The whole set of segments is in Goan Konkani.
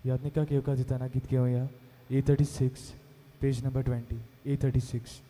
याज्ञिकाक येवकार दितना गीत घेवया. A 36, page number 20, A 36.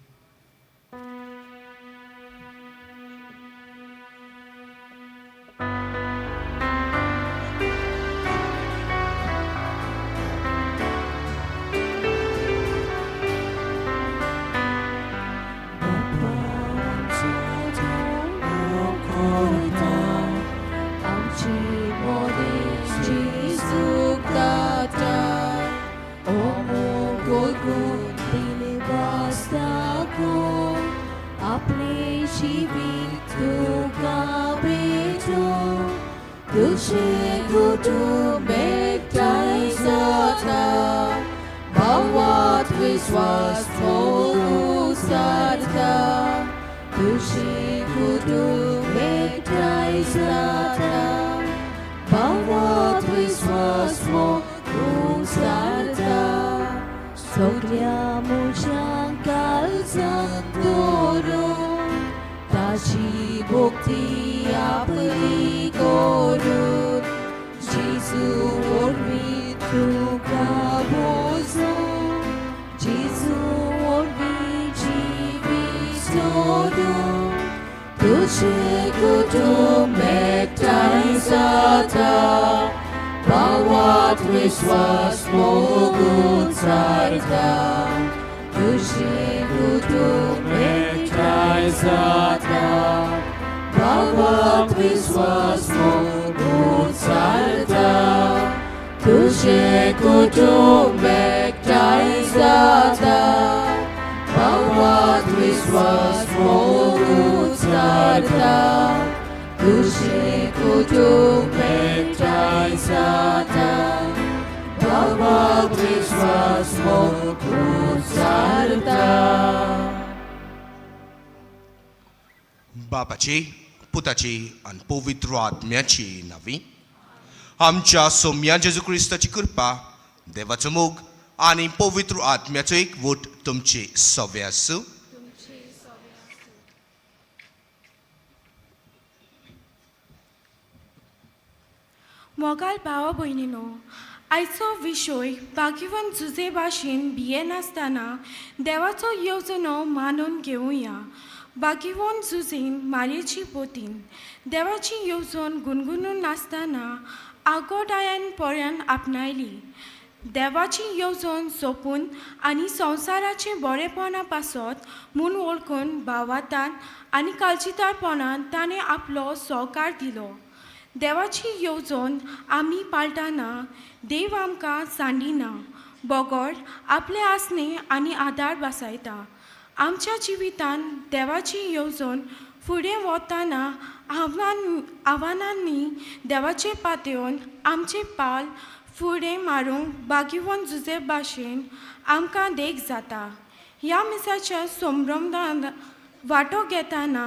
बापाची, पुताची आनी पवित्र आत्म्याची नावी. आमच्या सोम्या जेजू क्रिस्ताची कृपा, देवाचो मोग आनी पवित्र आत्म्याचो एकवट तुमची सवे आसूं. मोगाल भावा भयणीनो, आयचो विशय भाग्यवंत जुजे भाशेन भियेनासतना देवाचो येवजणो मानून घेवया. भाग्यवंत जुजेन मारयेची बोतीन देवाची येवजण गुणगुणून नासतना आगोडायान पोऱ्यान आपणायली. देवाची येवजण सोंपून आनी संवसाराचे बरेपणा पासत म्हूण वळखून भावातान आनी काळजीदारपणान ताणें आपलो सहकार दिलो. देवाची येवजण आमी पाळटाना देव आमकां सांडिना, बगर आपले आसणे आनी आदार बसायता. आमच्या जिवितान देवाची येवजण फुडें वतना आव्हानांनी देवाचे पातयेवन आमचे पाल फुडें मारूंक भाग्यवंत जुजे भाशेन आमकां देख जाता. ह्या मिसाच्या संभ्रमान वांटो घेतना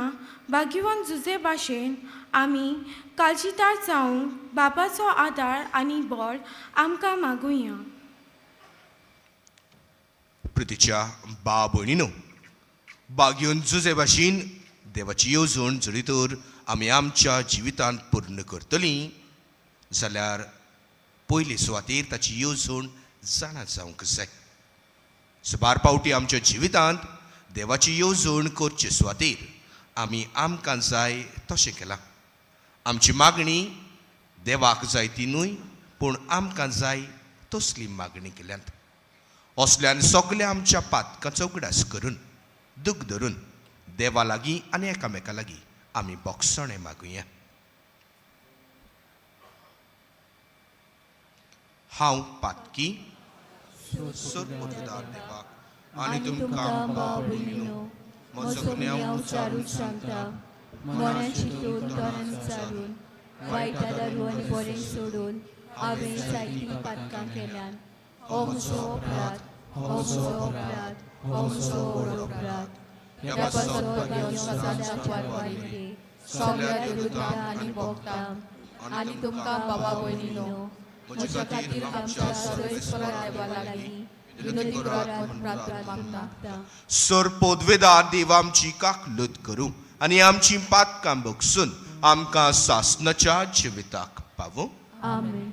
भाग्यवंत जुजे भाशेन आमी काळजीदार जावंक बाबाचो आदार आनी बळ आमकां मागुया. प्रितीच्या बा भयणीनो, भाग्यवंत जुजे भाशेन देवाची येवजण जरी तर आमी आमच्या जिवितांत पूर्ण करतलीं जाल्यार पयले सुवातेर ताची येवजण जाणा जावंक जाय. सुमार पावटी आमच्या जिवितांत देवाची येवजण करचे सुवातेर आमी आमकां जाय तशें केलां. आमची मागणी देवाक जाय ती न्हय, पूण आमकां जाय तसली मागणी केल्यात. असल्यान सगल्या आमच्या पातकांचो उगडास करून दूख धरून देवा लागीं आनी एकामेका लागीं आमी बोगसणें मागुया. हांव पातकी सर्वदार देवाक आनी तुमकां भाव भयणीनो म्हजो गुन्यांव उच्चारून सांगता, मनान चिंतून तोंडान उच्चारून वायट दारू आनी बरें सोडून हांवें जायतीं पातकां केल्यान. हो म्हजो अपराध, हो म्हजो अपराध, हो म्हजो व्हड अपराध. ह्या पासत भाग्यवंत सदांच वारवारी सगळ्या देवदूतांक आनी भक्तांक आनी तुमकां बाबा भयणीनो म्हज्या खातीर आमच्या सर्वेस्परा देवा लागीं विनंती करात म्हूण प्रार्थना मागता. सर पोदवेदार देव आमची काकलूत करूं आनी आमची पातकां बगसून आमकां सासनाच्या जिविताक पावूं. आमेन.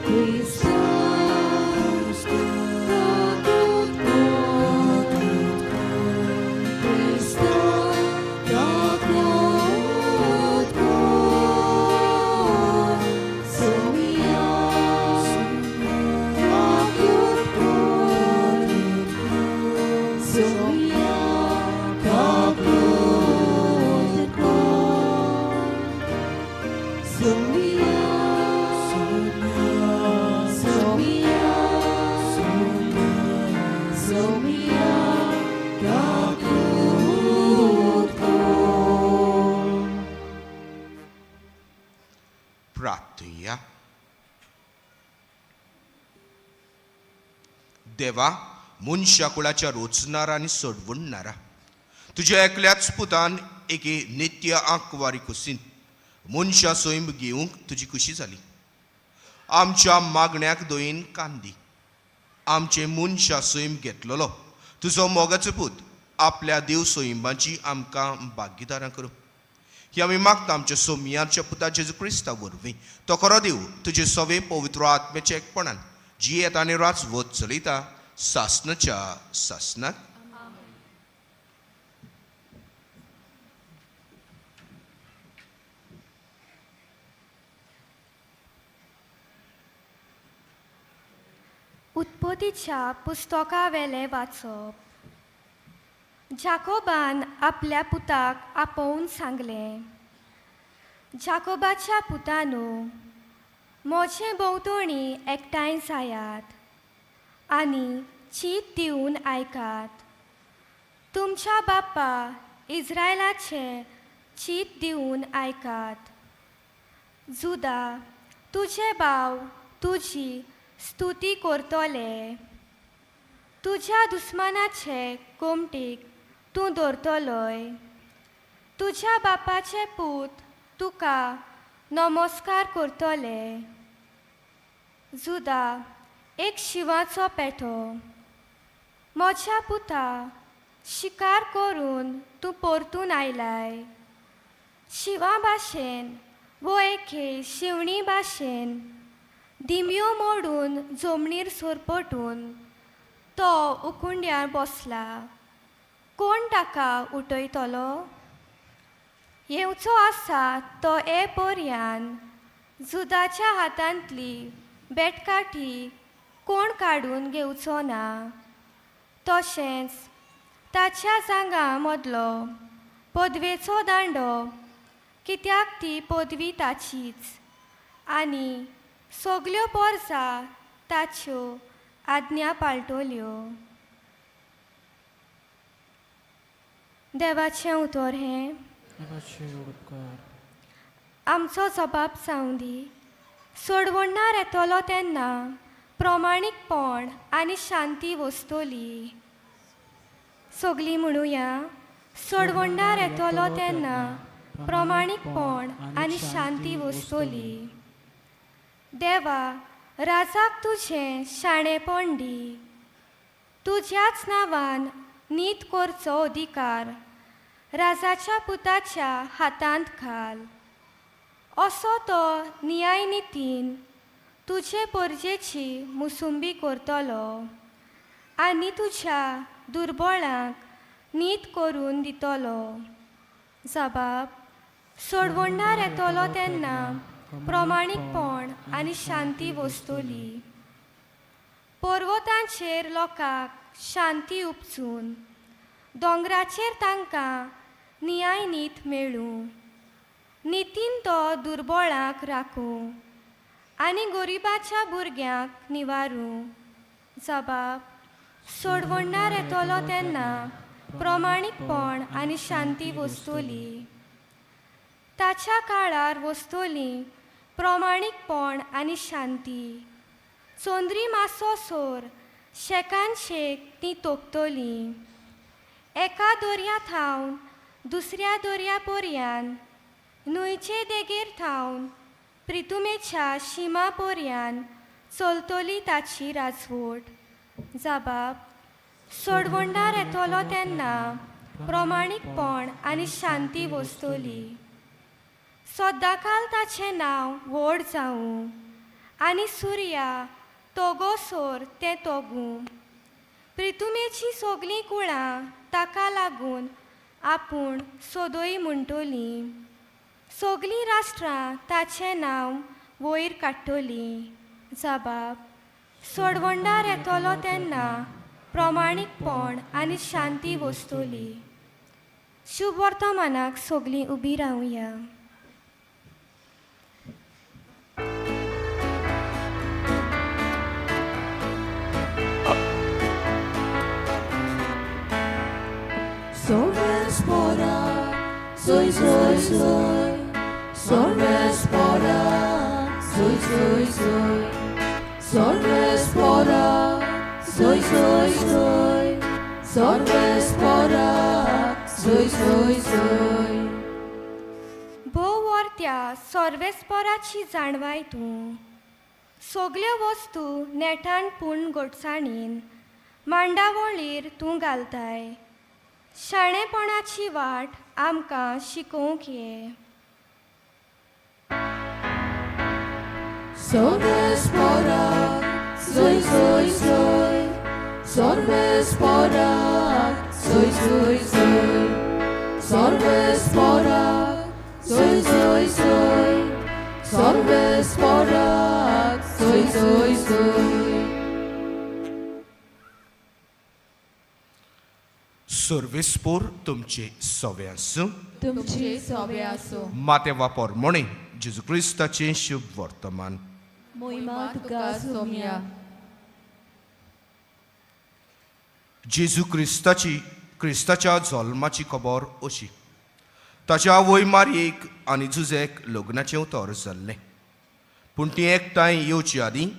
क्रिस्ता ताकद कर, क्रिस्ता ताकद कर, सोमिया ताकद कर, सोमिया ताकद कर, सोमिया, सोमिया, सोमिया ताकद कर. प्रार्थया. देवा, मनशा कुळाच्या रोचणारा आनी सोडवणणारा तुज्या एकल्याच पुतान एके नित्य आंकवारी कुशीन मनशा सैम घेवंक तुजी खुशी जाली. आमच्या मागण्याक दोयीन कान दी. आमचे मनशा सैम घेतलेलो तुजो मोगाचो पूत आपल्या देव सैमाची आमकां भागीदारां करूं ही आमी मागता आमच्या सोमयाच्या पुता जेजू क्रिस्ता वरवीं. तो खरो देव तुजे सवे पवित्र आत्म्याच्या एकपणान जियेत आनी राजवत चलयता सासनाच्या सासनाक. उत्पत्तीच्या पुस्तकावेलें वाचप. जाकोबान आपल्या पुताक आपोवन सांगलें, जाकोबाच्या पुतानो, म्हजे भोंवतणी एकठांय जायात आनी चीत दिवन आयकात. तुमच्या बाप्पा इस्रायलाचें चीत दिवन आयकात. जुदा, तुजे भाव तुजी स्तुती करतले. तुज्या दुस्मानाचे कोमटीक तूं दवरतलोय. तुज्या बापाचे पूत तुका नमस्कार करतले. जुदा एक शिंवाचो पेटो. म्हज्या पुता, शिकार करून तूं परतून आयलाय. शिंवा भाशेन वो एके शिवणी भाशेन दिमयो मोडून जमनीर सरपटून तो उकुंड्यार बसला. कोण ताका उठयतलो? येवचो आसा तो ए पर्यान जुदाच्या हातांतली बेटकाठी कोण काडून घेवचो ना. तशेंच ताच्या जांगा मदलो पदवेचो दांडो, कित्याक ती पदवी ताचीच आनी सगल्यो पोरसा ताच्यो आज्ञा पाळटल्यो. देवाचें उतर हें. देवाचे उपकार. आमचो जबाब जावं दी. सोडवणणार येतलो तेन्ना प्रमाणीकपण आनी शांती वसतली. सगलीं म्हणुया, सोडवणणार येतलो तेन्ना प्रमाणीकपण आनी शांती वसतली. देवा, राजाक तुजें शाणेपण दी. तुज्याच नांवान नीत करचो अधिकार राजाच्या पुताच्या हातांत घाल. असो तो नियाय नितीन तुजे परजेची मुसुंबी करतलो आनी तुज्या दुर्बळांक नीत करून दितलो. जबाब, सोडवणणार येतलो तेन्ना प्रमाणीकपण आनी शांती वसतली. पर्वतांचेर लोकांक शांती उपजून दोंगराचेर तांकां नियाय नीत मेळूं. नितीन तो दुर्बळांक राखूं आनी गरिबाच्या भुरग्यांक निवारूं. जबाब, सोडवणणार येतलो तेन्ना प्रमाणीकपण आनी शांती वसतली. ताच्या काळार वसतली प्रमाणीकपण आनी शांती. चंद्री मासो सोर शेकान शेक ती तोपतली. एका दर्या थावन दुसऱ्या दर्या पर्यान, न्हंयचे देगेर थावन प्रितुमेच्या शिमा पर्यान चलतली ताची राजवट. जबाब, सोडवणदार येतलो तेन्ना प्रमाणीकपण आनी शांती वसतली. सदांकाल ताचें नांव व्हड जावूं आनी सुर्या तोगोसोर तें तोगूं. प्रितुमेचीं सोगलीं कुळां ताका लागून आपूण सोदोय म्हणटलीं. सोगलीं राष्ट्रां ताचें नांव वयर काडटलीं. जबाब सोडवंडार येतलो तेन्ना प्रमाणीकपण आनी शांती वसतली. शुभ वर्तमानाक सगलीं उबीं रावया. Sorvespora, soy, soy, soy. Sorvespora, soy, soy, soy. Sorvespora, soy, soy, soy. Sorvespora, soy, soy, soy. भोव वर्त्या सर्वेस्पराची जाणवाय तूं. सगल्यो वस्तू नेटान पूण गोडसाणीन मांडावळीर तूं घालताय. शाणेपणाची वाट आमकां शिकोवंक ये. Sorvespora, soy, soy, soy. Sorvespora, soy, soy, soy. Sorvespora, soy, soy, soy. Sorvespora, soy, soy, soy. सर्वेस्पोर तुमचे सवे आसूं. तुमचे सोबे आसो. माते वापर म्हणे जेजू क्रिस्ताचें शुभ वर्तमान. मोहिमा तुका सोम्या. जेजू क्रिस्ताची क्रिस्ताच्या जल्माची खबर अशी. ताच्या आवय मारयेक आनी जुजेक लग्नाचें उतर जाल्लें, पूण ती एकठांय येवचे आदीं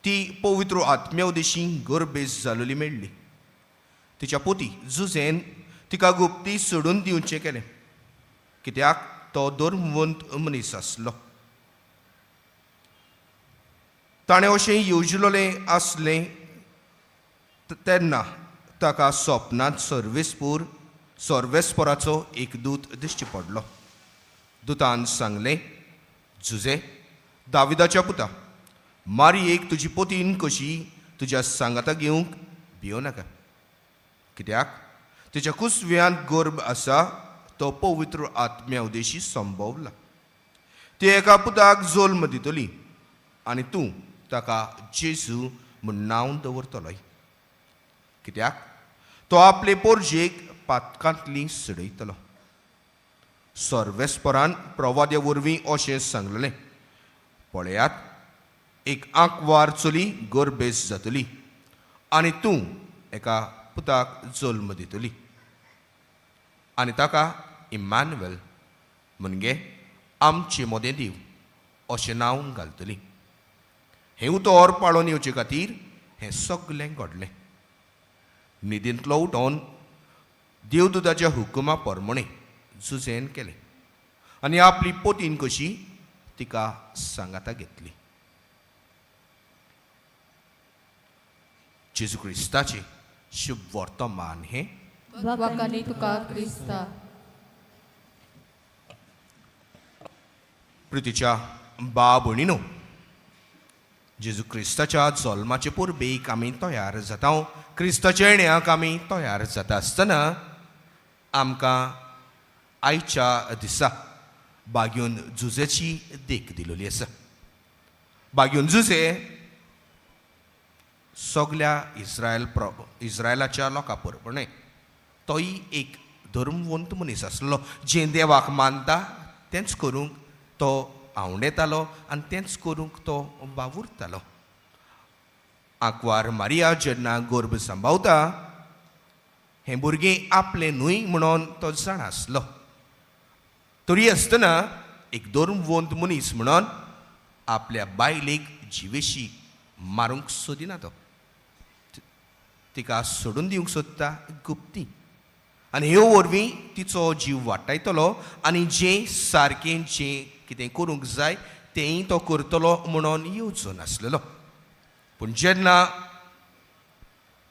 ती पवित्र आत्म्या उदेशी गर्भेस जालोली मेळ्ळी. तिच्या पोती जुजेन तिका गुप्ती सोडून दिवचें केलें, कित्याक तो धर्मवंत मनीस आसलो. ताणें अशें येवजिलेलें आसलें तेन्ना ताका सपनांत सर्वेस्पूर सर्वेस्पराचो एक दूत दिश्टी पडलो. दुतान सांगलें, जुजे दाविदाच्या पुता, मारयेक तुजी पोतीन कशी तुज्या सांगाता घेवंक भियो नाका, कित्याक तिच्या कुसव्यांत गर्भ आसा तो पवित्र आत्म्या उदेशी संभवला. ती एका पुताक जल्म दितली आनी तूं ताका जेजू म्हूण नांव दवरतलोय, कित्याक तो आपले पोरजेक पातकांतली सडयतलो. सर्वेस्परान प्रवाद्या वरवीं अशें सांगलेलें, पळयात, एक आंकवार चली गर्भेस जातली आनी तूं एका पुताक जल्म दितली आनी ताका इम्मानुएल म्हणजे आमचे मदें देव अशें नांव घालतली. हें उतर पाळोवन येवचे खातीर हें सगलें घडलें. न्हिदेंतलो उठोवन देवदूताच्या हुकुमा प्रमाणें जुजेन केलें आनी आपली पोतीन कशी तिका सांगाता घेतली. जेजू क्रिस्ताचें शुभ वर्तमान हें. वाकानी तुका क्रिस्ता. प्रितीच्या बा भयणीनो, जेजू क्रिस्ताच्या जल्माचे परबेक आमी तयार जाता. क्रिस्ताच्या येण्याक आमी तयार जाता आसतना आमकां आयच्या दिसा बागयोन जुजेची देख दिलेली आसा. बागयोन जुजे सगल्या इस्रायल इस्रायलाच्या लोकां प्रमाणे तोय एक धर्मवंत मनीस आसलो, जें देवाक मानता तेंच करूंक तो आंवडेतालो आनी तेंच करूंक तो वावुरतालो. आंकवार मारिया जेन्ना गर्भ सांबावता, हें भुरगें आपलें न्हय म्हणून तो जाणा आसलो, तरी आसतना एक धर्मवंत मनीस म्हणून आपल्या बायलेक जिवेशी मारूंक सोदिना. तो तिका सोडून दिवंक सोदता गुप्ती, आनी ह्यो वरवीं तिचो जीव वाटायतलो आनी जें सारकें जें कितें करूंक जाय तेंय तो करतलो म्हणून येवजो नासलेलो. पूण जेन्ना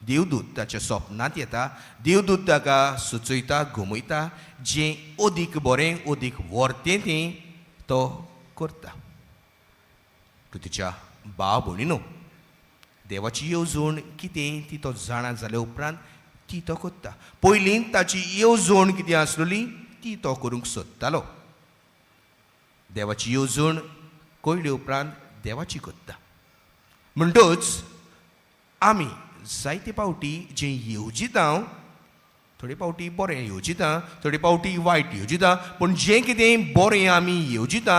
देवदूत ताच्या सपनांत येता, देवदूत ताका सुचयता, घुमयता, जें अदीक बरें अदीक व्हरतें तें तो करता. तिच्या भाव भयणीनो, देवाची येवजण कितें ती तो जाणा जाल्या उपरांत ती तो करता. पयलीं ताची येवजण कितें आसलेली ती तो करूंक सोदतालो. देवाची येवजण कळ्ळे उपरांत देवाची करता. म्हणटच आमी जायते फावटी जें येवजिता, थोडे फावटी बरें येवजिता, थोडे फावटी वायट येवजिता, पूण जें कितें बरें आमी येवजिता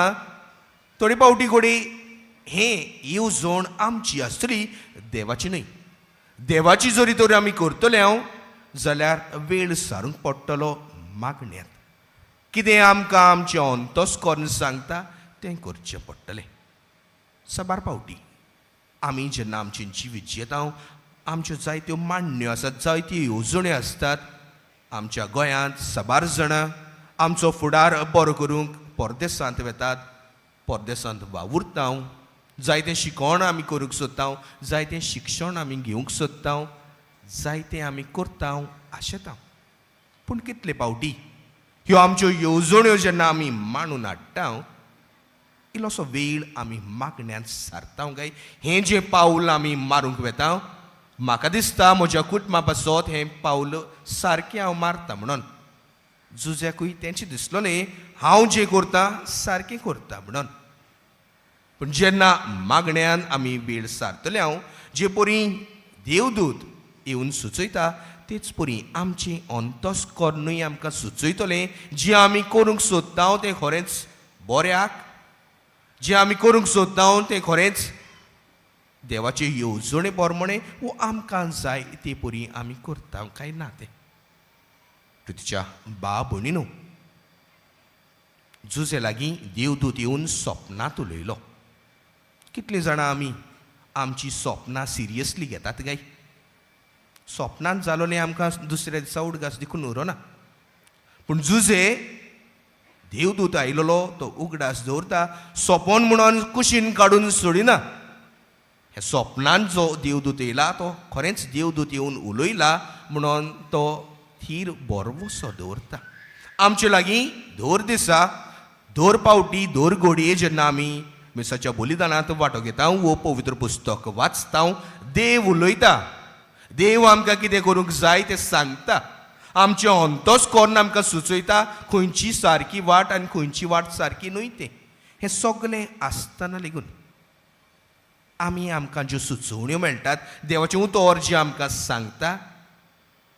थोडे फावटी घडये हें येवजण आमची आसतली, देवाची न्हय. देवाची जरी तर आमी करतले हांव जाल्यार वेळ सारूंक पडटलो मागण्यांत. कितें आमकां आमचें अंतस्कर्ण सांगता तें करचें पडटलें. साबार फावटी आमी जेन्ना आमचें जिवीत जियेता, आमच्यो जायत्यो मांडण्यो आसात, जायत्यो येवजण्यो आसतात. आमच्या गोंयांत साबार जाणां आमचो फुडार बरो करूंक परदेसांत वेतात, परदेसांत वावुरता, जायतें शिकोण आमी करूंक सोदता, जायतें शिक्षण आमी घेवंक सोदता, जायतें आमी करता, आशेता. पूण कितले फावटी ह्यो आमच्यो येवजण्यो जेन्ना आमी मांडून हाडटा, इल्लोसो वेळ आमी मागण्यांत सारता काय हें जें पावल आमी मारूंक वेता, म्हाका दिसता म्हज्या कुटुंबा पासत हें पावल सारकें हांव मारता म्हणून. जुज्याकूय तेंचें दिसलोलें हांव जें करता सारकें करता म्हणून. पूण जेन्ना मागण्यान आमी वेळ सारतले हांव, जे परी देवदूत येवन सुचयता तेच परी आमचें अंतस्कर्णूय आमकां सुचयतलें जें आमी करूंक सोदता तें खरेंच बऱ्याक, जें आमी करूंक सोदता तें खरेंच देवाचे येवजणे प्रमाणे वो आमकां जाय ते परी आमी करता काय ना तें. तुज्या बा भयणीनो, जुजे लागीं देवदूत येवन सपनांत उलयलो. कितलीं जाणां आमी आमची सपनां सिरियसली घेतात काय? सपनांत जालोलें आमकां दुसऱ्या दिसा उडगास देखून उरोना. पूण जुजे देवदूत आयलेलो तो उगडास दवरता, सपन म्हणून कुशीन काडून सोडिना. हे सपनांत जो देवदूत येयला तो खरेंच देवदूत येवन उलयला म्हणून तो थीर बरवसो दवरता. आमचे लागीं दर दिसा, दर पावटी, दर घडये जेन्ना आमी मिसाच्या बलिदानांत वांटो घेता वो पवित्र पुस्तक वाचता, देव उलयता. देव आमकां कितें करूंक जाय तें सांगता. आमचें अंतस्कर्ण आमकां सुचयता खंयची सारकी वाट आनी खंयची वाट सारकी न्हय तें. हें सगलें आसतना लेगून आमी आमकां ज्यो सुचोवण्यो मेळटात, देवाचें उतर जें आमकां सांगता,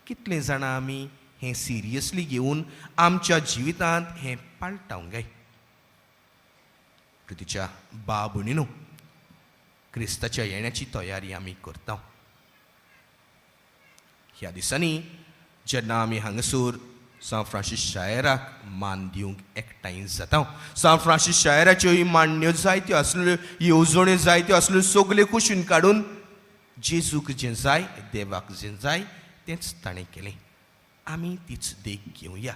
कितले जाणां आमी हें सिरियसली घेवन आमच्या जिवितांत हें पाळटावंक जाय. प्रितीच्या बा भयणीनो, क्रिस्ताच्या येण्याची तयारी आमी करता. ह्या दिसांनी जेन्ना आमी हांगासर सांत फ्रांसीस शायराक मान दिवंक एकठांय जाता, सांत फ्रांसीस शायराच्यो मांडण्यो जायत्यो आसल्यो, येवजण्यो जायत्यो आसल्यो, सगल्यो कुशीन काडून जेजूक जें जाय, देवाक जें जाय तेंच ताणें केलें. आमी तीच देख घेवया.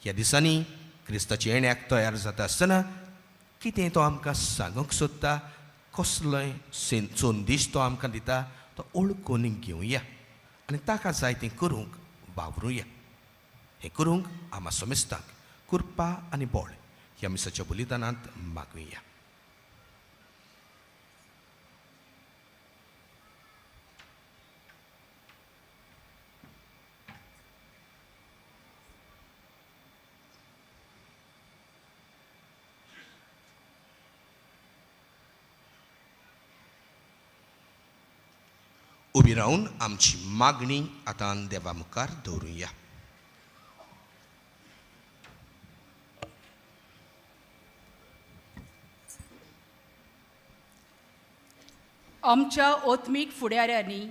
ह्या दिसांनी क्रिस्ताच्या येण्याक तयार जाता आसतना कितें तो आमकां सांगूंक सोदता, कसलोय संदेश तो आमकां दिता तो ओळखून घेवया आनी ताका जाय तें करूंक वावरुया. हें करूंक आमा समेस्तांक कृपा आनी बळ ह्या मिसाच्या बलिदानांत मागुया. उबी रावन आमची मागणी आतां देवा मुखार दवरुया. आमच्या ओत्मीक फुडाऱ्यांनी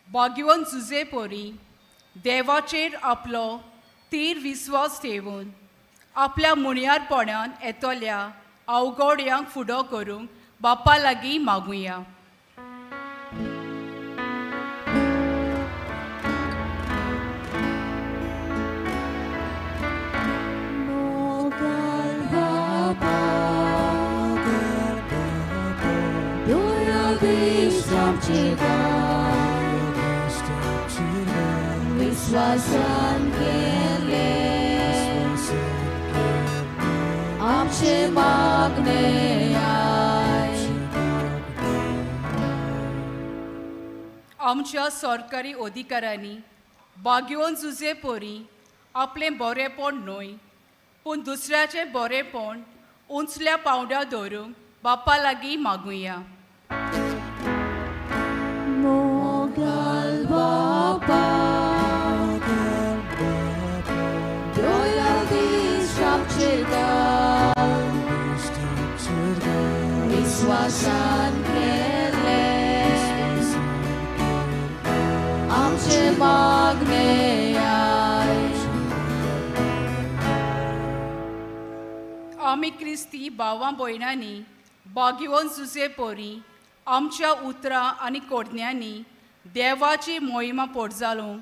बागयोन जुजे पोरी देवाचेर आपलो तीर विस्वास ठेवून आपल्या मुणयारपणान येतल्या अवघोड्यांक फुडो करूंक बापा लागीं मागुया. विश्वासान केले आमचे मागणे आय, आमच्या सरकारी अधिकाऱ्यांनी बागयोवन जुजे परी आपलें बरेंपण न्हय पूण दुसऱ्याचें बरेंपण उंचल्या पांवड्यार दवरूंक बापा लागीं मागुया. मोगाल बापा, दोया दीस आमचेर घाल, विस्वासान केलें आमचें मागणें आयज. आमी क्रिस्ती भावां भयणांनी बागयोवन जुजे परी आमच्या उतरां आनी कोडण्यांनी देवाची मोहिमा पोटजालूंक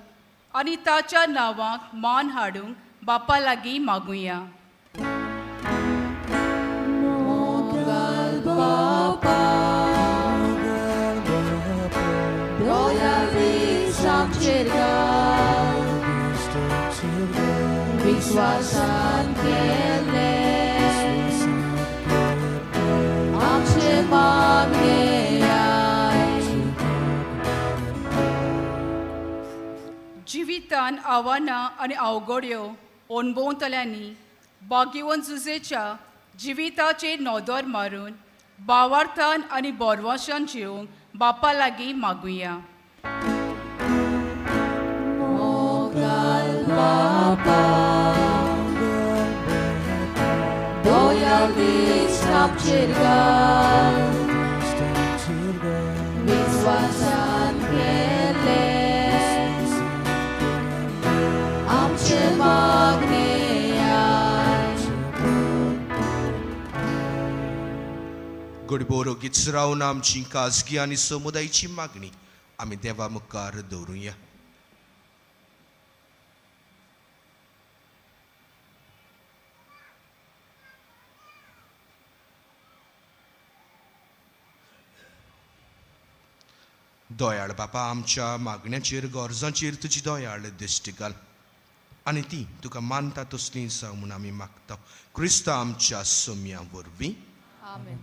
आनी ताच्या नांवाक मान हाडूंक बापा लागीं मागुया. मोगाल बापा, दोया दीस आमचेर घाल, विस्वासान केलें आमचें मागणें आयज. जिवितान आव्हानां आनी अवघड्यो अणभवतल्यांनी बागेवन जुजेच्या जिविताचेर नदर मारून बावार्थान आनी बोरवाशान जिवंक बापा लागीं मागुया. मोगाल बापा, दोया दीस आमचेर घाल, विस्वासान केलें आमचें मागणें आयज. गडबोरो गीत रावन आमची खाजगी आनी समुदायाची मागणी आमी देवा मुखार दवरुया. दयाळ बापा, आमच्या मागण्याचेर गरजांचेर तुजी दयाळ दिश्टी घाल आनी ती तुका मानता तसली जावं म्हूण आमी मागता, क्रिस्ता आमच्या सोम्या वरवीं. आमेन.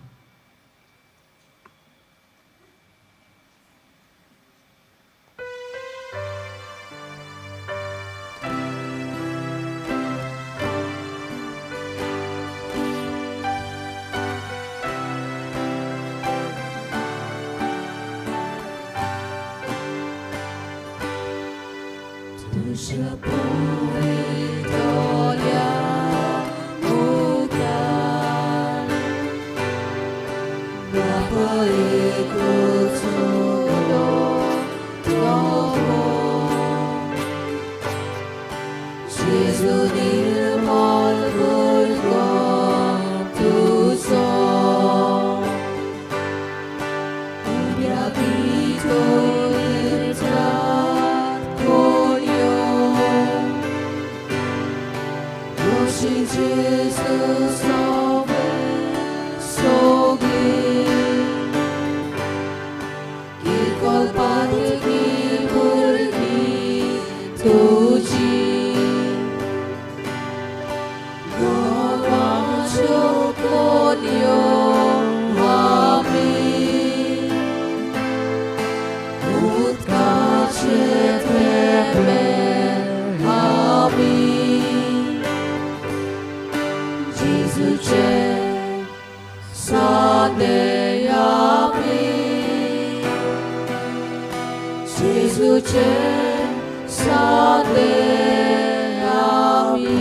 तुज्या पुवितल्या मुखार बापा एकूच उलो तो जेजू निर्मल भुरगो तुजो, उब्या भितर कोण Osi Gesù sove sogli chi colpati chi purghi tuji Govacho konyo ami Utkache tepe ami Jesuce Sunday ami Jesuce Sunday ami.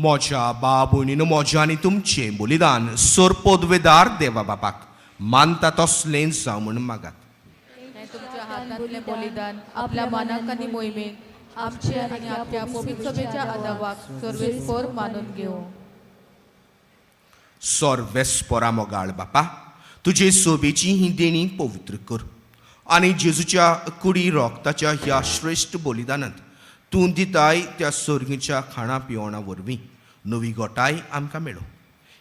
म्हज्या बाबुणीन म्हज्या आनी तुमचें बलिदान सोरपोदवेदार देवा बापाक मानता तसलें जावं म्हूण मागात. हें तुमच्या हातांतलें बलिदान आपल्या मानाक आनी मोहिमेक आमचे आनी आख्या पवित्र सभेच्या आदावाक सर्वेस्पर मानून घेवं. सोर्वेस्पोरा मोगाळ बापा, तुजे सोबेची ही देणी पवित्र कर आनी जेजूच्या कुडी रोगताच्या ह्या श्रेश्ठ बलिदानांत तूं दिताय त्या सोर्गीच्या खाणा पिवणा वरवीं नवी गोटाय आमकां मेळो,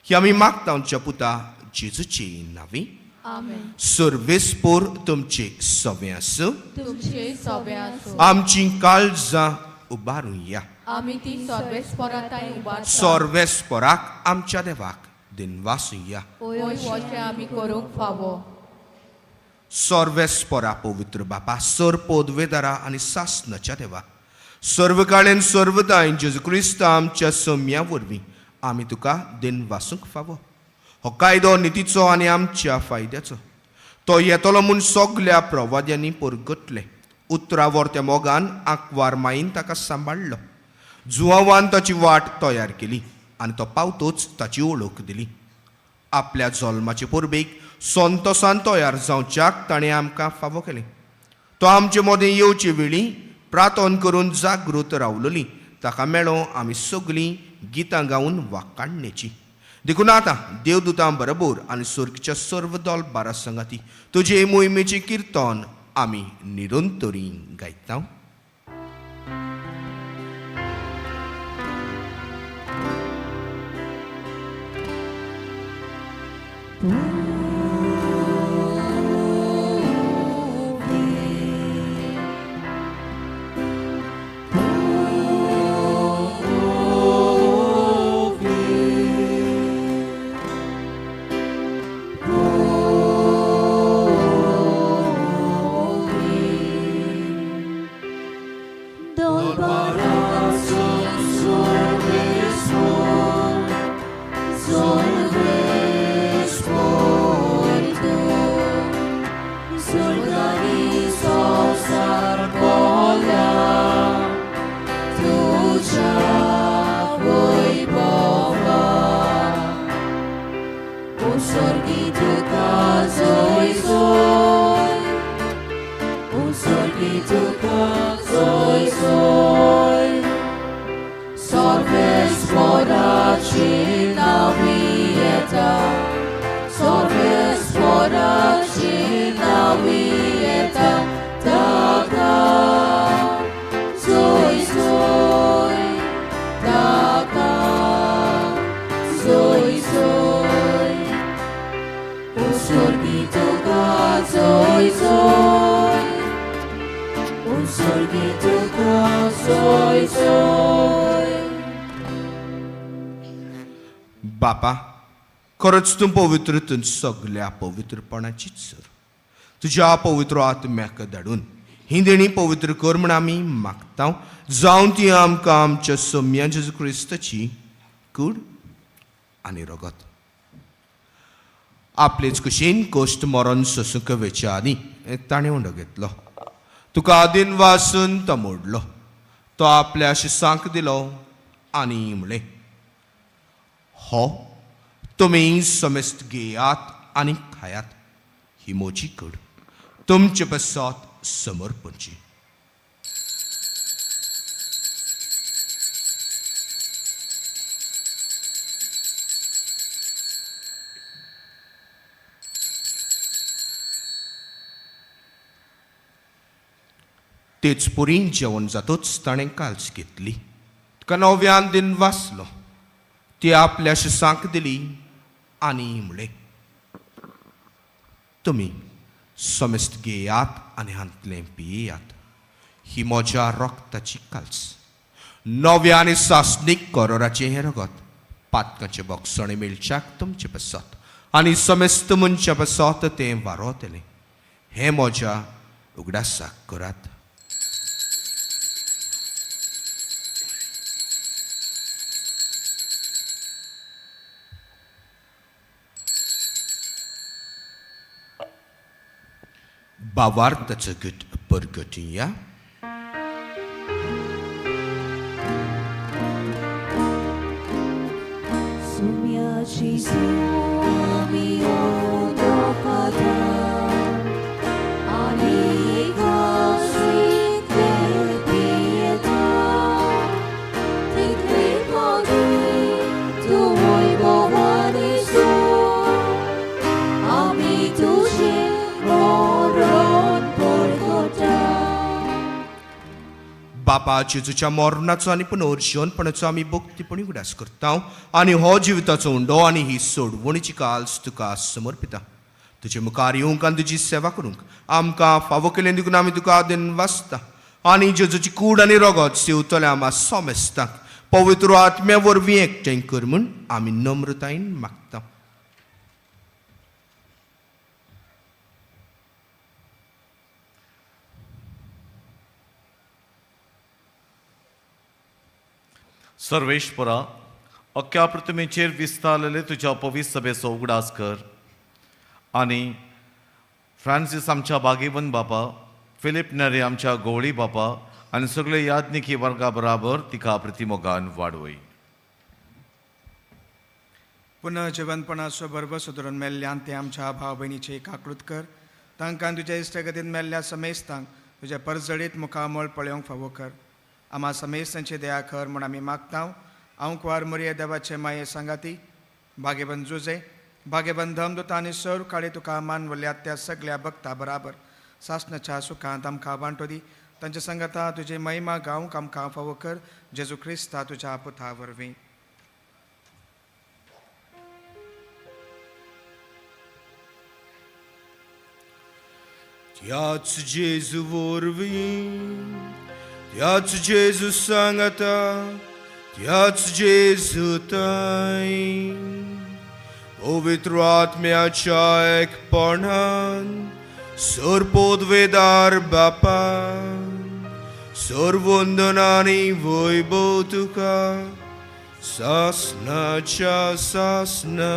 ही आमी मागता आमच्या पुता जेजूचे नांवी. आमेन. सर्वेस्पोर तुमचे सवें आसूं. तुमचे सोबे आसूं. आमची काळजां उबारुया. आमी ती सर्वेस्पराताय उबारता. सर्वेस्पोराक आमच्या देवाक दिनवासुया. होय, अशें आमी करूंक फावो. सर्वेस्परा पवित्र बापा, सर पोदवेदारा आनी सासनाच्या देवा, सर्व काळेन सर्वदाय जेजू क्रिस्त आमच्या सम्या वरवीं आमी तुका दिनवासूंक फावो. हो कायदो नितीचो आनी आमच्या फायद्याचो. तो येतलो म्हूण सगल्या प्रवाद्यांनी परगटलें. उतरावर त्या मोगान आंकवार माईन ताका सांबाळ्ळो. जुवावान ताची वाट तयार केली आनी तो पावतोच ताची ओळख दिली. आपल्या जल्माचे परबेक संतोसान तयार जावच्याक ताणें आमकां फावो केलें. तो आमचे मदें येवचे वेळी प्रार्थन करून जागृत रावलोली ताका मेळो आमी सगळीं गितां गावन वाकाडणेची. देखून आतां देवदूतां बरोबर आनी सर्गच्या सर्व दल बारा संगाती तुजे मोहिमेचें किर्तन आमी निरंतरी गायता. बापा, खरोच तूं पवित्र, तूं सगल्या पवित्रपणाची सर. तुज्या पवित्र आत्म्याक धाडून ही देणी पवित्र कर म्हण आमी मागता, जावन ती आमकां आमच्या सम्या जेजू क्रिस्ताची कूड आनी रगत. आपलेच कुशीन कोश्ट मरण सोसूंक वेच्या आदीं ताणें उंडो घेतलो, तुका आदीन वासून तो मोडलो, तो आपल्या शिसांक दिलो आनी म्हणलें, हो तुमी समेस्त घेयात आनी खायात, ही म्हजी कूड तुमचे पासत समर्पणची. तेच पुरी जेवण जातूच ताणें काल्स घेतली, तुका नव्यान दिन वाचलो, ती आपल्या शिसांक दिली आनी म्हणलें, तुमी समेस्त घेयात आनी हांतलें पियेयात, ही म्हज्या रक्ताची काल्स, नव्या आनी सासणीक करोराचें हें रगत पातकाचें बोगसणें मेळच्याक तुमचें पासत आनी समेस्त मनशां पासत तें वारोतलें. हें म्हज्या उगडासाक करात. भावार्थाचो गट परगटुया. बापा, जेजूच्या मरणाचो आनी पुनर्जीवनपणाचो आमी भक्तीपणी उगडास करता आनी हो जिविताचो उंडो आनी ही सोडवणीची काल्स तुका समर्पिता. तुजे मुखार येवंक आनी तुजी सेवा करूंक आमकां फावो केलें देखून आमी तुका दिनवासता आनी जेजूची कूड आनी रगत सेवतल्या आमा सोमेस्तांक पवित्र आत्म्या वरवीं एकठांय कर म्हूण आमी नम्रतायेन मागता. सर्वेश्वरा, अख्ख्या पृथ्वीचेर विस्तारलेले तुज्या पवित्र सभेचो उगडास कर आनी फ्रांसीस आमच्या बागेवन बापा, फिलीप नरे आमच्या गवळी बापा आनी सगळे याज्ञिकी वर्गा बराबर तिका प्रतिमोगान वाडवय. पुनः जिवंतपणाचो भरभरसो धरून मेल्ल्यान ते आमच्या भाव भयणीचे काकळूत कर. तांकां तुज्या इश्टगतीन मेल्ल्या समेस्तांक तुज्या परजळीत मुखामळ पळोवंक फावो कर. आमा समेस्तांची दया कर म्हूण आमी मागता. हांव कुवार मोरये देवाचे माये सांगाती भागेबंद जुजे भागेबंद धमदुता आनी सर्व काळी तुका मानवल्यात त्या सगळ्या भक्ता बराबर सासणाच्या सुखांत आमकां वांटो दी. तांच्या सांगाता तुजी महिमा गावंक आमकां फावो कर. जेजू क्रिस्ता तुज्या पुता वरवीं. त्याच जेजू वरवीं, त्याच जेजू सांगाता, त्याच जेजू ताय पवित्र आत्म्याच्या एकपणान सर्पोद्वेदार बापा, सर्वंदनानी वैभव तुका सासनाच्या सासना.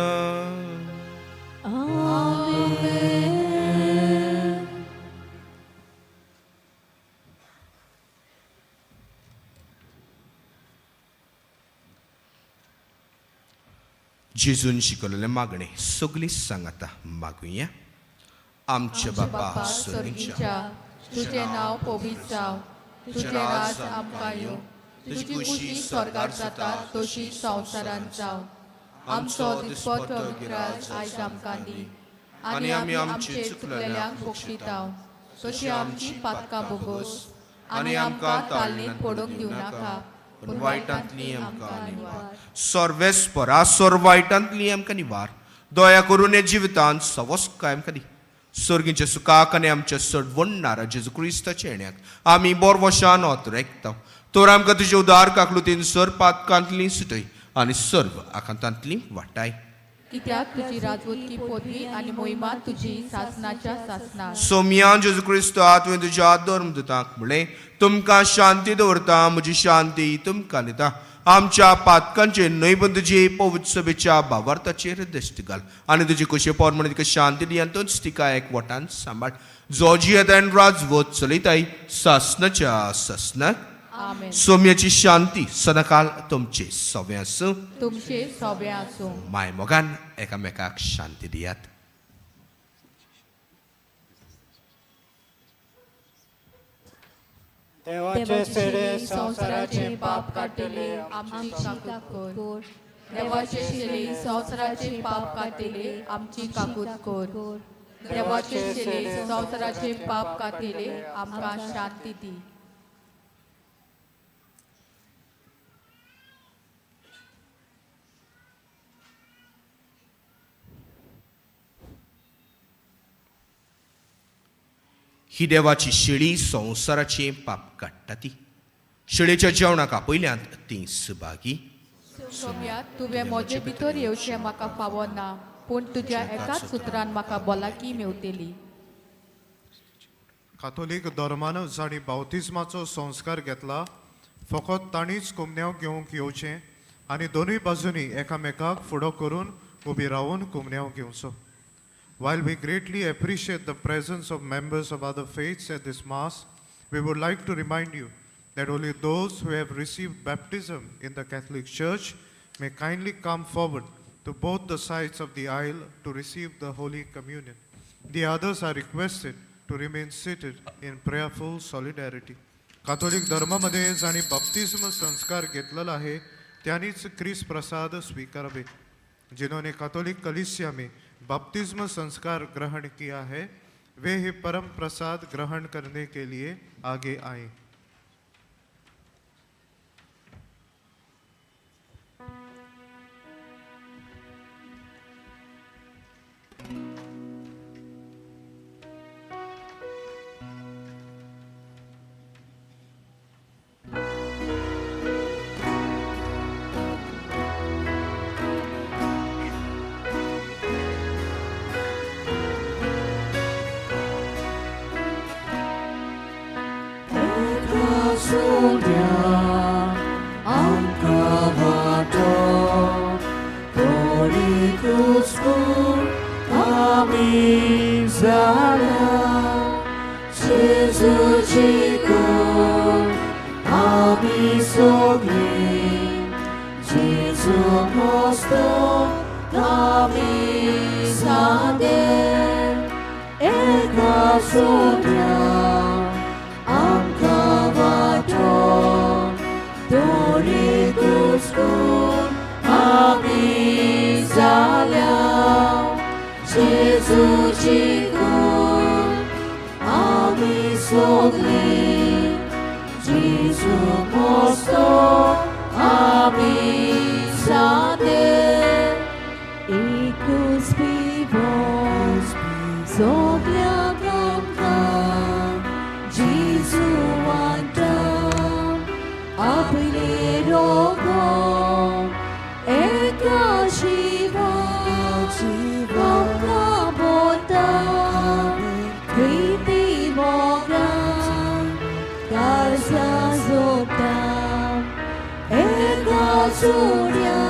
जेजून शिकवलेलें मागणें सगळीं सांगाता मागुया. आमच्या बापा स्वर्गीच्या, तुजें नांव पवित्र जावं, तुजें राज आमकां येवं, तुजी खुशी स्वर्गार जाता तशी संवसारांत जावं. आमचो दिसपट्टो गिराज आयज आमकां दी आनी आमी आमचे चुकलेल्यांक बक्षिताव तशी आमची पातकां बोगोस आनी आमकां तालनीत पडूंक दिवं नाका, पूण वायटांतली आमकां निवार. सर्वेस्परा सर्व वायटांतली आमकां निवार. दया करून ह्या जिवितांत सवस्काय आमकां दी. सर्गीच्या सुखाक आनी आमच्या सडवणणारा जेजू क्रिस्ताच्या येण्याक आमी बोरवशान ओतरेकता. तर आमकां तुजे उदार काकलुतीन सर पातकांतली सुटय आनी सर्व आकांतांतली वाटाय. कित्याक तुजी राजवटकी पदवी आनी मोहिमा तुजी सासनाच्या सासनाक. सोमया जेजू क्रिस्ता, तुवें तुज्या धर्मदूतांक म्हणलें, तुमकां शांती दवरता, म्हजी शांती तुमकां दिता. आमच्या पातकांचेर न्हय पूण तुजी पवित्र सभेच्या भावार्थाचेर दश्ट घाल आनी तुजी कुशे प्रमाणे तिका शांती दी आनी तूंच तिका एक वटान सांबाळ, जो जियेता आनी राजवट चलयताय सासनाच्या सासनाक. आमेन. सोम्याची शांती सदांकाल तुमचे सवे आसूं. तुमचे सोबे आसूं. माय मोगान एकामेकाक शांती दियात. देवाचे सेडे संवसाराचे पाप काडटले, आमची काकूत कर. देवाचे शेले संवसाराचे पाप काडटले, आमची काकूत कर. देवाचे शेले संवसाराचे पाप काडटले, आमकां शांती दी. ही देवाची शेळी संवसाराचें पाप काडटा ती. शेळेच्या जेवणाक आपयल्यांत ती सभागी. सोम्या, तुवें म्हजे भितर येवचें म्हाका फावो ना, पूण तुज्या एकाच सुत्रान म्हाका भलायकी मेवतली. कातोलीक धर्मान जांणी बावतिज्माचो संस्कार घेतला फकत तांणीच कुमन्यांव घेवंक येवचें आनी दोनूय बाजूंनी एकामेकाक फुडो करून उबी रावून कुमन्यांव घेवचो. While we greatly appreciate the presence of members of other faiths at this Mass, we would like to remind you that only those who have received baptism in the Catholic Church may kindly come forward to both the sides of the aisle to receive the Holy Communion. The others are requested to remain seated in prayerful solidarity. Catholic धर्मामध्ये जांणी बाप्तिस्म संस्कार घेतलेला आहे त्यांनीच क्रिस प्रसाद स्वीकारावे. जिन्होंने कैथोलिक कलीसिया में बपतिस्म संस्कार ग्रहण किया है वे ही परम प्रसाद ग्रहण करने के लिए आगे आए. सोड्या आमकां वाटो तोडीकूच आमी जाल्या जेजूची कूड आमी सगळीं जेजू मस्तो आमी सादे एका सोड्या आमकां वाटो तोडीकूच आमी जाल्या जेजूची कूड आमी सगळीं जेजू मस्तो आमी सादे एकूच पिवोन सगळ्यांक आमकां जेजू वांटा आपले रोगो एका जिवा आमकां बोता प्रिती मोगान काळजा जोडटा एका जोड्या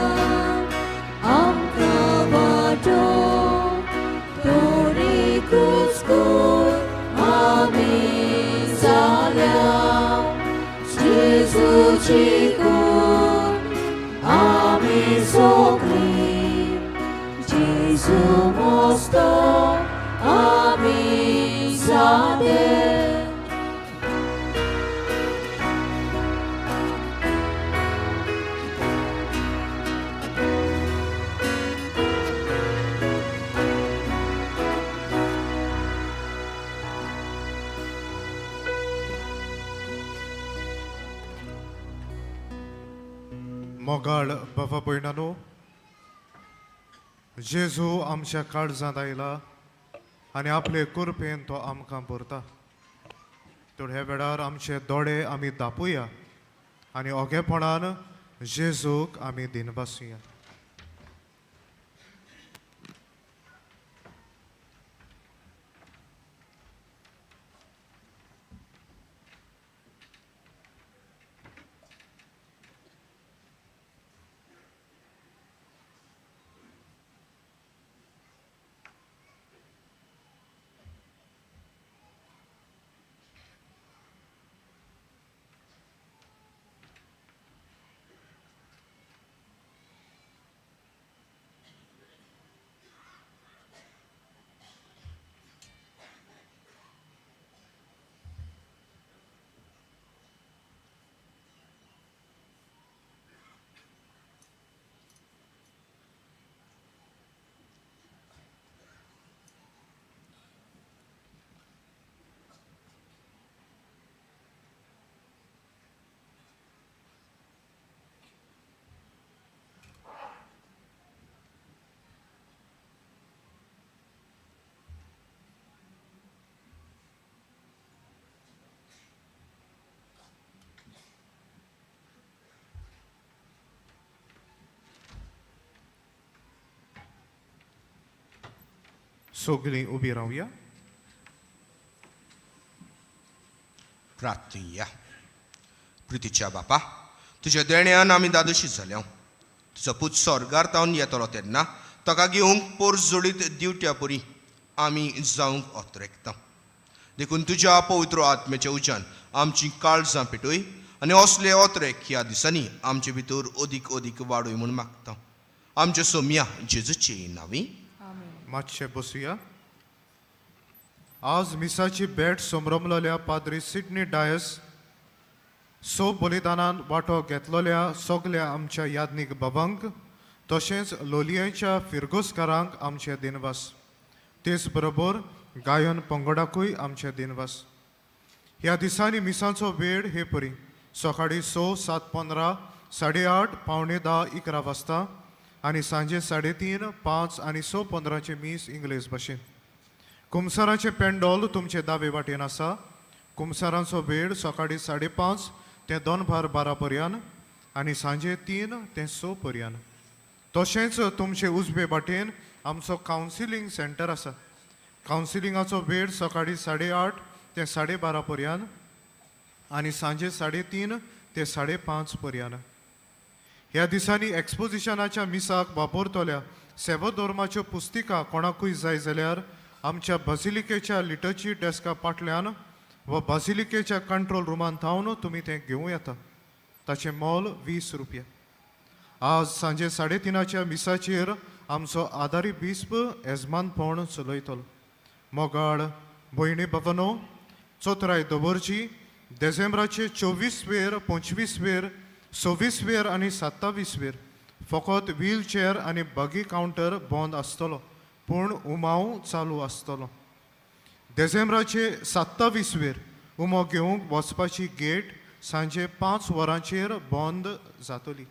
आमकां वाटो तोडीकूच आमी जाल्या जेजूची कूड आमी सगळीं जेजू मस्तो आमी सादे. मोगाळ बाबा भयणानो, जेजू आमच्या काळजांत आयला आनी आपले कृपेन तो आमकां भरता. तर ह्या वेळार आमचे दोळे आमी दापुया आनी ओगेपणान जेजूक आमी दिनवासुया. सगळीं उबी रावया. प्रार्थुया. प्रितीच्या बापा, तुज्या देण्यान आमी दादोशी जाल्या. तुजो पूत स्वर्गार तावन येतलो तेन्ना ताका घेवंक पोरजोडीत दिवट्या परी आमी जावंक अत्रेकता. देखून तुज्या पवित्र आत्म्याच्या उज्यान आमची काळजां पेटय आनी असले ओत्रेक ह्या दिसांनी आमचे भितर अदीक अदीक वाडय म्हूण मागता. आमच्या सोमया जेजूचे नांवी. मातशें बसुया. आज मिसाची भेट समरमलोल्या पाद्री सिडनी डायस सो बलिदानान वांटो घेतलोल्या सगल्या आमच्या यादनीक बाबांक तशेंच लोलयेच्या फिरगोसकारांक आमचे दिनवास. तेच बरोबर गायन पंगडाकूय आमचे दिनवास. ह्या दिसांनी मिसांचो वेळ हे परी सकाळीं 6, 7:15, 8:30, 9:45, 11 वाजता आनी सांजे 3:30, 5 आनी 6:15 मीस इंग्लीश भाशेन. कुमसाराचें पेंडोल तुमचे दावे वाटेन आसा. कुमसारांचो वेळ सकाळीं 5:30 ते दनपार 12 पर्यंत आनी सांजे 3 ते 6 पर्यंत. तशेंच तुमचे उजवे वाटेन आमचो कावन्सिलींग सेंटर आसा. कावन्सिलिंगाचो वेळ सकाळीं 8:30 ते 12:30 पर्यंत. आनी सांजे 3:30 ते 5:30 पर्यंत. ह्या दिसांनी एक्सपोजिशनाच्या मिसाक वापरतल्या सेवधर्माच्यो पुस्तिका कोणाकूय जाय जाल्यार आमच्या बासिलिकेच्या लिटर्जी डेस्का फाटल्यान वा बासिलिकेच्या कंट्रोल रुमान थावन तुमी तें घेवं येता. ताचें मोल 20 रुपया. आज सांजे 3:30 मिसाचेर आमचो आदारी बिस्प येजमानपण चलयतलो. मोगाळ भयणी भवनो, चोत्राय दवरची देसेंब्राचे 24 वेर, 25 वेर, 26 वेर आनी 27 वेर फकत व्हीलचेअर आनी बगी कावंटर बंद आसतलो, पूण उमाव चालू आसतलो. देसेंब्राचे 27 वेर उमो घेवंक वचपाची गेट सांजे 5 वरांचेर बंद जातली.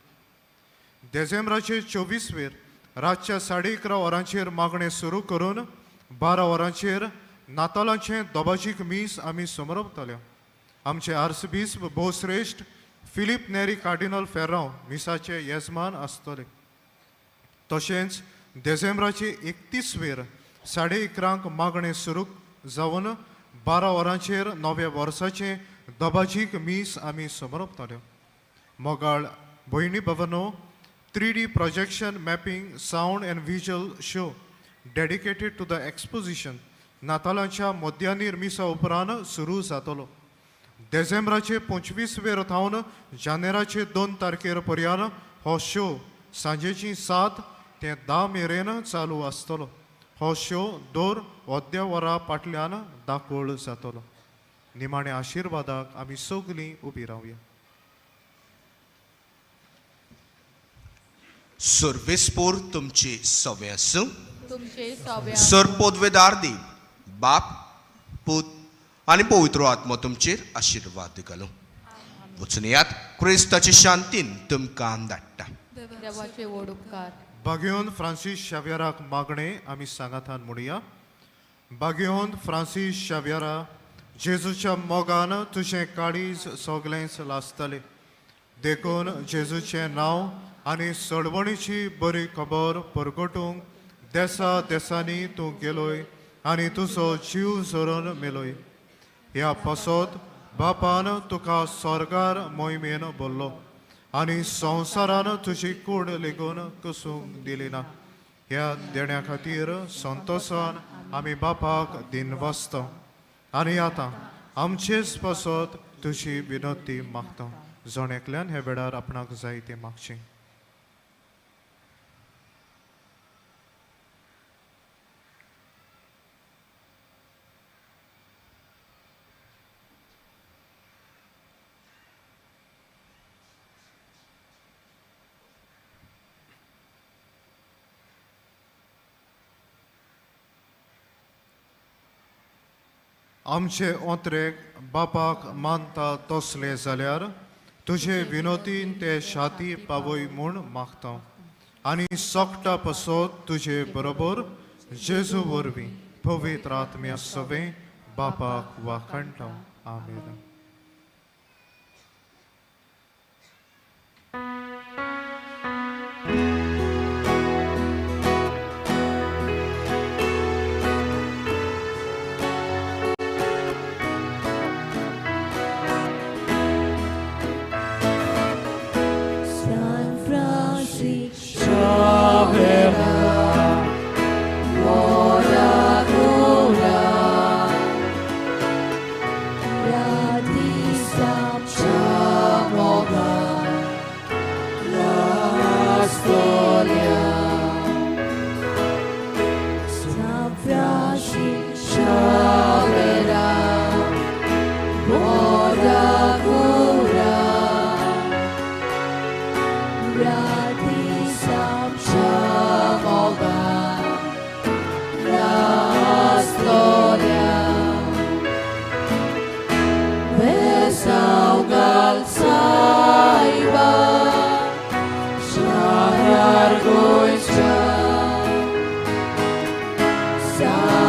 देसेंब्राचे 24 वेर रातच्या 11:30 वरांचेर मागणें सुरू करून 12 वरांचेर नातालांचें दोबाजीक मीस आमी समरपतले. आमचे आर्सबिस्प भोवश्रेश्ठ फिलीप नेरी कार्डिनल फेर्रांव मिसाचे येजमान आसतले. तशेंच देसेंब्राचे 31 वेर 11:30 मागणें सुरू जावन 12 वरांचेर नव्या वर्साचें दबाजीक मीस आमी समरपतले. मोगाळ भयणी भवनो, 3D projection mapping sound and visual show dedicated to the exposition नातालांच्या मध्यानीर मिसा उपरांत सुरू जातलो. देसेंब्राचे 25 वेर थावन जानेराचे 2 तारखेर पर्यंत हो शो सांजेची 7 ते 10 मेरेन चालू आसतलो. हो शो दर अर्द्या वरा फाटल्यान दाखोवळ जातलो. निमाणे आशिर्वादाक आमी सगलीं उबी रावया. सर्वेस्पोर तुमचे सवे आसूं. तुमचे सव्या. सर पोदवेदार देव बाप, पूत आनी पवित्र आत्मो तुमचेर आशिर्वाद घालूं. वचून येयात, क्रिस्ताचे शांतीन तुमकां धाडटा. देवाचे व्हड उपकार. बागेवन फ्रांसीस शाव्यराक मागणें आमी सांगातान म्हणया. बागेवन फ्रांसीस शाव्यरा, जेजूच्या मोगान तुजें काळीज सगळेंच लासतलें, देखून जेजूचें नांव आनी सळवणीची बरी खबर परगटूंक देसा देसांनी तूं गेलोय आनी तुजो जीव झरोवन मेलोय. ह्या पासत बापान तुका स्वर्गार मोहिमेन भरलो आनी संवसारान तुजी कूड लेगून कसूंक दिली ना. ह्या देण्या खातीर संतोसान आमी बापाक दिनवासता आनी आतां आमचेच पासत तुजी विनंती मागता. जण एकल्यान ह्या वेळार आपणाक जाय तें मागचें. आमचे ओंत्रेक बापाक मानता तसले जाल्यार तुजे विनोतीन ते शाती पावय म्हूण मागता आनी सोकटा पसत तुजे बरोबर जेजू वरवीं पवित्र आत्म्या सवें बापाक वाखाणटा. आमेन. San Francisco Xavier, ora cura, Radisam Chamoga, la storia. San Francisco Xavier, ora cura, Radisam Chamoga, la storia. Besaugal saiba, Shahar Goicha, San